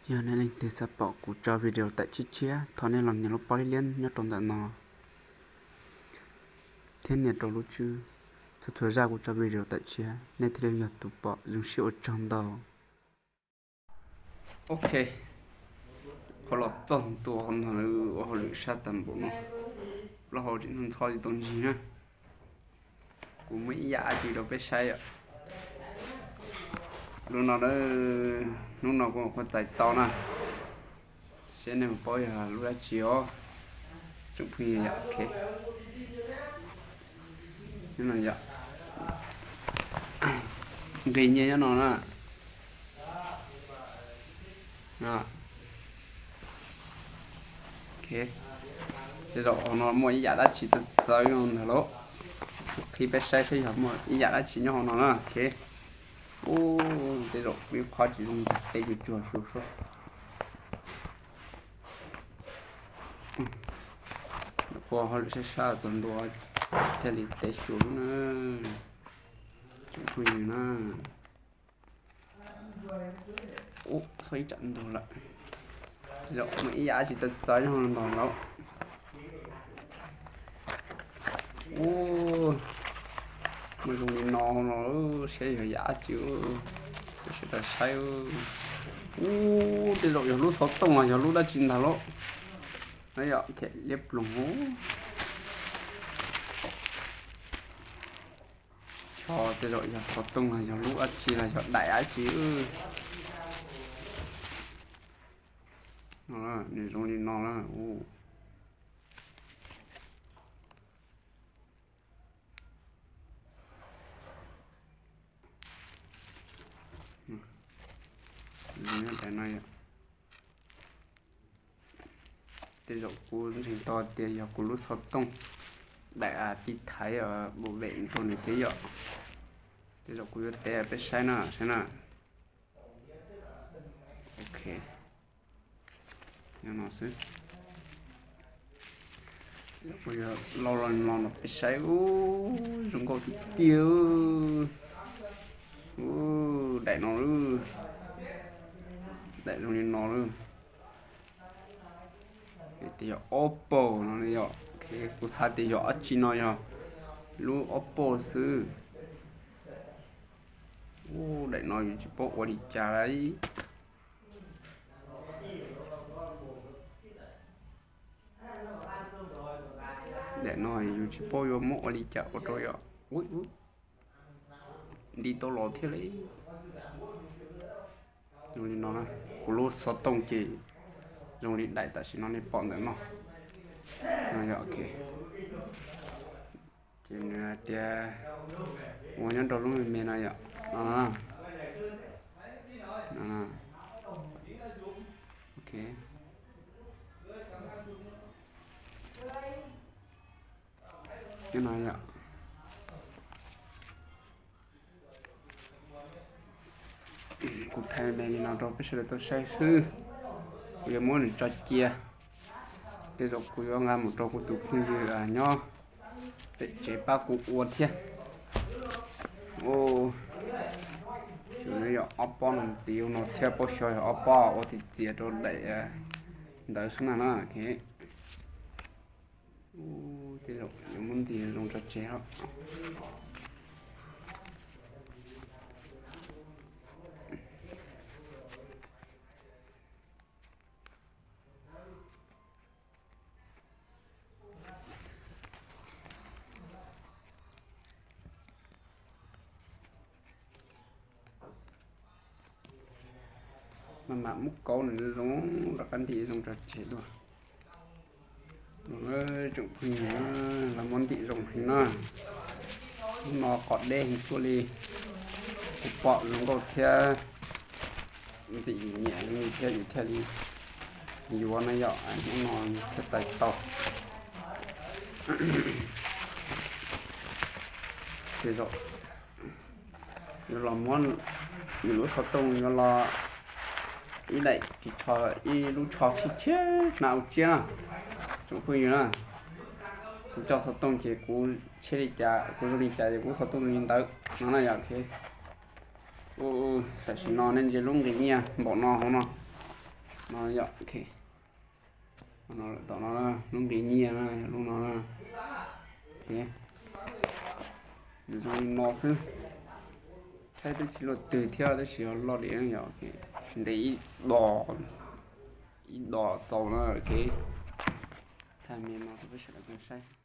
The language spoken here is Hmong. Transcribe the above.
Yog nej leej twg xav pom kuv tso video tawm tshiab tshiab, thov nej los nias lub pob liab liab nyob rau ntawm no thiab nias rau lub tswb. Txhua txhua zaj kuv tso video tawm tshiab nej thiaj li yog tus pom. Zoo siab ua tsaug ntau. Ok, qhov los txog ntua no ua hauj lwm sab tag npaum no, plaub hau tseem ntxhov tsis tau ntsig na. Kuv muaj ib yam dab tsi rau peb saib os. Lub no, hnub no kuv ua txais tau na, seb nej puas paub yog lub dab tsi os. Tsoom phooj ywg, yog, nqis nyiaj nyob no na. Tej zaum hauv no muaj ib yam dab tsi txawv txawv nyob ntag lauj. Qhib peb saib saib yog muaj ib yam dab tsi nyob hauv no na. Ub, tej zaum ib qho tsis zoo ntag, tej tsuag tsuag xwb sub. Ua hauj lwm sab sab txog ntua thiaj li teb xyuas na. Tsoom phooj ywg na. Ub, txhob ib tsam ntug lawm. Tej zaum muaj ib yam dab tsi txawv txawv nyob hauv no ntag lauj. Ub, muaj zoo li no no, saib yog yam dab tsi, sawv daws saib. Ub, tej zaum yog lub xov tooj los yog lub dab tsi ntag lauj. Yog liab ploog. Xyov tej zaum yog xov tooj los yog lub dab tsi los yog daim dab tsi. No, nws zoo li no na. Zoo li daim no yom. Tej zaum kuv ntseeg tau tias yog kuv lub xov tooj daim tiv thaiv bảo vệ rau nws thiab yom. Tej zaum kuv yuav teb peb saib na, saib na. Ok, no xwb. Kuv yuav lau los no peb saib. Ub, zoo nkauj tiag tiag. Ub, daim no, daim zoo li no. Tias yog Oppo no yom. Kuv xav tias yog dab tsi no, yog lub Oppo xwb. Ub, daim no yus tsis paub ua li cas li. Daim no yus tsis paub yuav muab ua li cas ua rau yom. Nti tau los thiab li. Zoo li no na, kuv lub xov tooj ces zoo li daim tam sim no nej pom ntawm no. Yog, ok. Ces nws hais tias ua nyob rau lub me me no yom. No, ok. Nyob no yom. Kuv thaij me me li no rau peb sawv daws tau saib xwb. Kuv yuav muab nws tso cia. Tej zaum kuv yuav nqa mus rau kuv tus phooj ywg nyob pem tsev pab kuv ua thiab. Ub, yog ob pob no ntiv no thiab, pob xyov yog ob pob ua txiv txias rau daim ntawd xwb na no. Ub, tej zaum yuav muab ntim zoo tso tseg os. Maj mam muab kauv nws zoo rov qab ntim zoo tso tseg dua. Tsoom phooj ywg, los muab ntim zoo heev na. Hnub no qos deb heev tuaj li, kuv pom zoo nkauj thiab ntxim nyiam li thiab, yus thiaj li yuav na yom. Hnub no thiaj txais tau. Ces zaum yuav los muab nws lub xov tooj yuav los ib daim ris tsho, ib lub tsho tshiab tshiab hnav ua tsiab na. Tsoom phooj ywg na, kuv coj xov tooj ces kuv tshiab li cas, kuv zoo li cas ces kuv lub xov tooj zoo li ntawd no na yom. Tam sim no nej ntsia lub nqi nyiaj npaum no hauv no, No yom, ok. Tom no na, lub npe nyiaj na yog lub no na. Ok, nws zoo li no xwb. Saib twb tsis luaj twg thiab, tab sis yog loj li yom. Ok, ntes ib dos, ib dos tau na. Ok, thaij me no rau peb sawv daws saib.